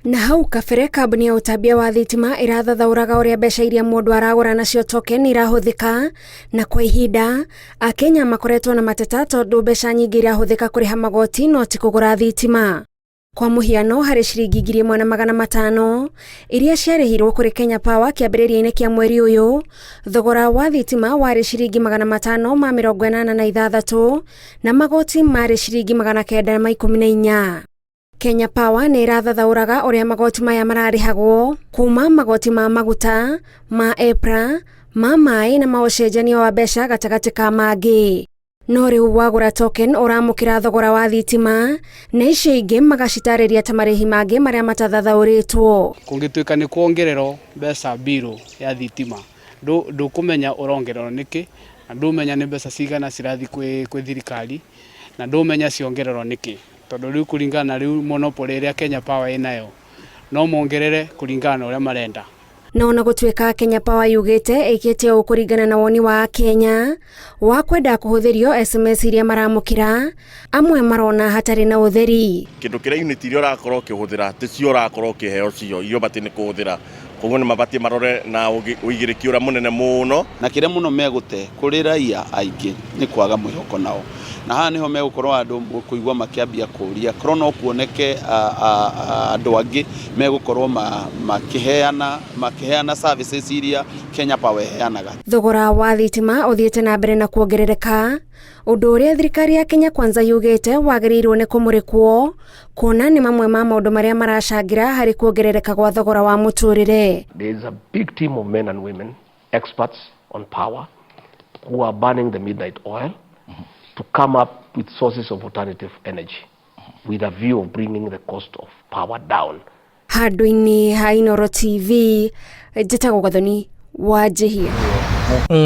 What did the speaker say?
Na hau kabere kambuni ya ũtambia wa thitima ĩrathathaũraga ũrĩa mbeca iria mũndũ aragũra nacio token irahũthĩka, na kwa ihinda Akenya makoretwo na mateta tondũ mbeca nyingĩ irahũthĩka kũrĩha magoti no ti kũgũra thitima. Kwa mũhiano, harĩ ciringi 1500 iria ciarĩhirwo kũrĩ Kenya Power kĩambĩrĩria-inĩ kĩa mweri ũyũ, thogora wa thitima warĩ ciringi 586 na magoti marĩ ciringi 914. Kenya Power nĩ ĩrathathaũraga ũrĩa magoti maya mararĩhagwo kuma magoti ma maguta, ma EPRA, ma maĩ na ma ũcenjania wa mbeca gatagatĩ ka mangĩ. No rĩu wagũra token ũramũkĩra thogora wa thitima na icio ingĩ magacitarĩria ta marĩhi mangĩ marĩa matathathaũrĩtwo. Kũngĩtuĩka nĩ kuongererwo mbeca mbirũ ya thitima, ndũkũmenya ũrongererwo nĩkĩ, na ndũmenya nĩ mbeca cigana cirathiĩ kwĩ thirikari, na ndũmenya ciongererwo nĩkĩ. Tondũ rĩu kũringana na rĩu monopoly ĩrĩa Kenya Power ĩnayo, no mongerere kũringana na ũrĩa marenda. Na ona gũtuĩka Kenya Power yugĩte ĩkĩte ũũ kũringana na woni wa Akenya wa kwenda kũhũthĩrio SMS iria maramũkĩra, amwe marona hatarĩ na ũtheri. Kĩndũ kĩrĩa unit iria ũrakorwo ũkĩhũthĩra ticio ũrakorwo ũkĩheo, cio iria ũbatiĩ nĩ kũhũthĩra. Koguo nĩ mabatiĩ marore na ũigĩrĩki ũrĩa mũnene mũno. Na kĩrĩa mũno megũte kũrĩ raia aingĩ nĩ kwaga mwĩhoko nao, na haha nĩho megũkorwo andũ kũigua makĩambia kũria korwo no kuoneke andũ angĩ megũkorwo makĩheana services iria Kenya Power ĩheanaga. Thogora wa thitima ũthiĩte na mbere na kuongerereka, ũndũ ũrĩa thirikari ya Kenya Kwanza yugĩte wagĩrĩirwo nĩ kũmũrĩkwo kuona nĩ mamwe ma maũndũ marĩa maracangĩra harĩ kuongerereka gwa thogora wa mũtũrĩre. There is a big team of men and women, experts on power, who are burning the midnight oil to come up with sources of alternative energy with a view of bringing the cost of power down. Handũ-inĩ ha Inooro TV, njĩtagwo Gathoni wa Njihia.